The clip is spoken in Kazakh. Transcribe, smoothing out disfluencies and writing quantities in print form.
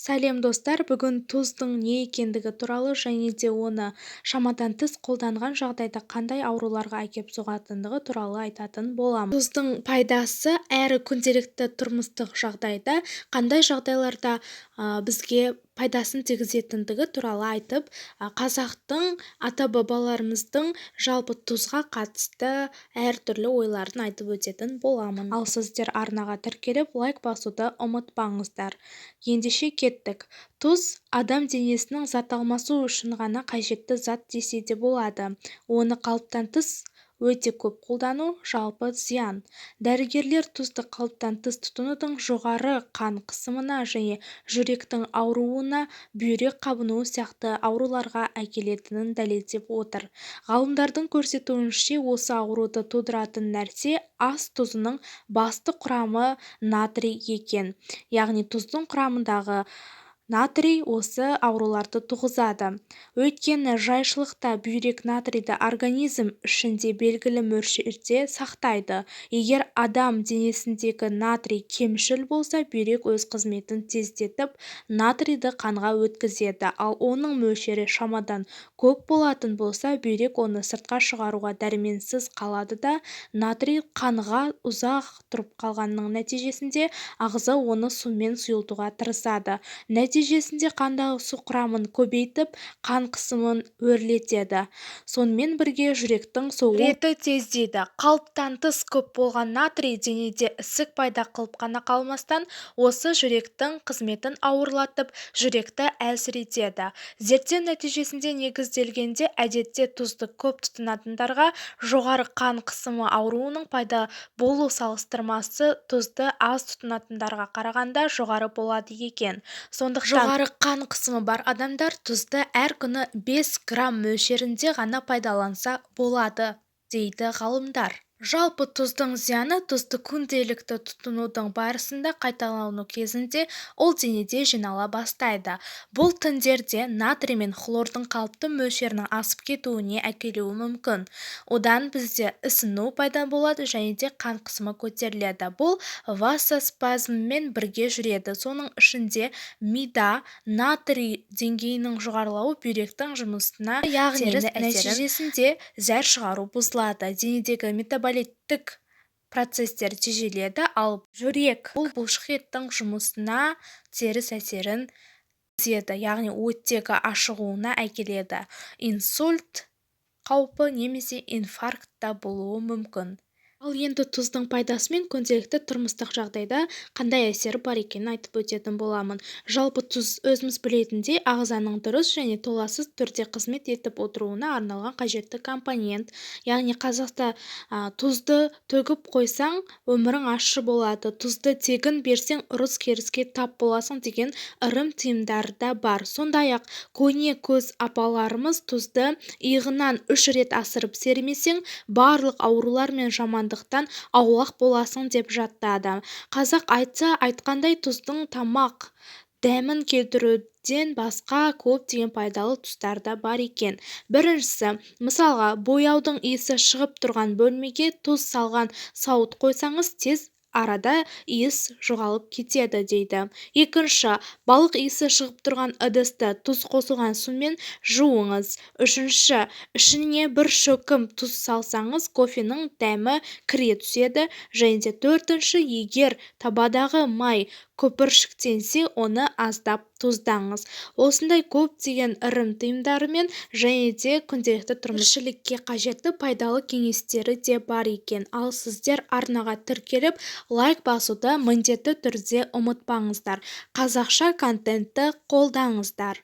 Сәлем, достар! Бүгін тұздың не екендігі туралы және де оны шамадан тыс қолданған жағдайда қандай ауруларға әкеп соғатындығы туралы айтатын боламын. Тұздың пайдасы әрі күнделікті тұрмыстық жағдайда қандай жағдайларда бізге пайдасын тигізетіндігі туралы айтып, қазақтың ата-бабаларымыздың жалпы тұзға қатысты әртүрлі ойларын айтып өтетін боламын. Ал сіздер арнаға тіркеліп, лайк басуды ұмытпаңыздар. Ендеше кеттік. Тұз адам денесінің зат алмасу үшін ғана қажетті зат десе де болады. Оны қалыптан тыс өте көп қолдану жалпы зиян. Дәрігерлер тұзды қалыптан тыс тұтынудың жоғары қан қысымына және жүректің ауруына, бүйрек қабынуы сияқты ауруларға әкелетінін дәлелдеп отыр. Ғалымдардың көрсетуінше, осы ауруды тудыратын нәрсе ас тұзының басты құрамы натрий екен. Яғни тұздың құрамындағы натрий осы ауруларды туғызады. Өйткені жайшылықта бүйрек натрийді организм ішінде белгілі мөлшерде сақтайды. Егер адам денесіндегі натрий кемшіл болса, бүйрек өз қызметін тездетіп, натрийді қанға өткізеді. Ал оның мөлшері шамадан көп болатын болса, бүйрек оны сыртқа шығаруға дәрменсіз қалады да, натрий қанға ұзақ тұрып қалғанның нәтижесінде ағза оны сумен сұйылтуға тырысады. Нәтижесінде қандағы су құрамын көбейтіп, қан қысымын өрлетеді. Сонымен бірге жүректің соғу реті тездейді. Қалыптан тыс көп болған натрий денеде ісік пайда қылып қана қалмастан, осы жүректің қызметін ауырлатып, жүректі әлсіретеді. Зерттеу нәтижесінде негізделгенде, әдетте тұзды көп тұтынатындарға жоғары қан қысымы ауруының пайда болу салыстырмасы тұзды аз тұтынатындарға қарағанда жоғары болады екен. Сондықтан жоғары қан қысымы бар адамдар тұзды әр күні 5 грамм мөлшерінде ғана пайдаланса болады, дейді ғалымдар. Жалпы тұздың зияны тұзды күнделікті тұтынудың барысында қайталану кезінде ол денеде жинала бастайды. Бұл тіндерде натрий мен хлордың қалыпты мөлшерінің асып кетуіне әкелуі мүмкін. Одан бізде ісіну пайда болады және де қан қысымы көтеріледі. Бұл вазоспазммен бірге жүреді. Соның ішінде мида натрий деңгейінің жоғарылауы бүйректің жұмысына, яғни теріс нәтижесінде зәр шығару бұзылады, денедегі метаболиттік процестер тежеледі, ал жүрек, бұл бұлшықеттің жұмысына теріс әсерін тигізеді, яғни оттегі ашығуына әкеледі. Инсульт қаупі немесе инфаркт та болуы мүмкін. Ал енді тұздың пайдасы мен күнделікті тұрмыстық жағдайда қандай әсері бар екенін айтып өтетін боламын. Жалпы тұз, өзіміз білетіндей, ағзаның дұрыс және толассыз түрде қызмет етіп отыруына арналған қажетті компонент. Яғни қазақта «Тұзды төгіп қойсаң, өмірің ащы болады, тұзды тегін берсең, ұрыс-керіске тап боласың» деген ырым-тыйымдар да бар. Сондай-ақ көне көз апаларымыз «Тұзды иығынан үш рет асырып сермесең, барлық аурулар мен жамандықтан аулақ боласың» деп жатады. Қазақ айтса айтқандай, тұздың тамақ дәмін келтіруден басқа көптеген пайдалы тұстары да бар екен. Біріншісі, мысалға, бояудың иісі шығып тұрған бөлмеге тұз салған сауыт қойсаңыз, тез арада иіс жоғалып кетеді дейді. Екінші, балық иісі шығып тұрған ыдысты тұз қосылған сумен жуыңыз. Үшінші, ішіне бір шөкім тұз салсаңыз, кофенің дәмі кіре түседі. Және де төртінші, егер табадағы май көпіршіктенсе, оны аздап тұздаңыз. Осындай көптеген ырым-тыйымдарымен және де күнделікті тіршілікке қажетті пайдалы кеңестері де бар екен. Ал сіздер арнаға тіркеліп, лайк басуды міндетті түрде ұмытпаңыздар. Қазақша контентті қолдаңыздар.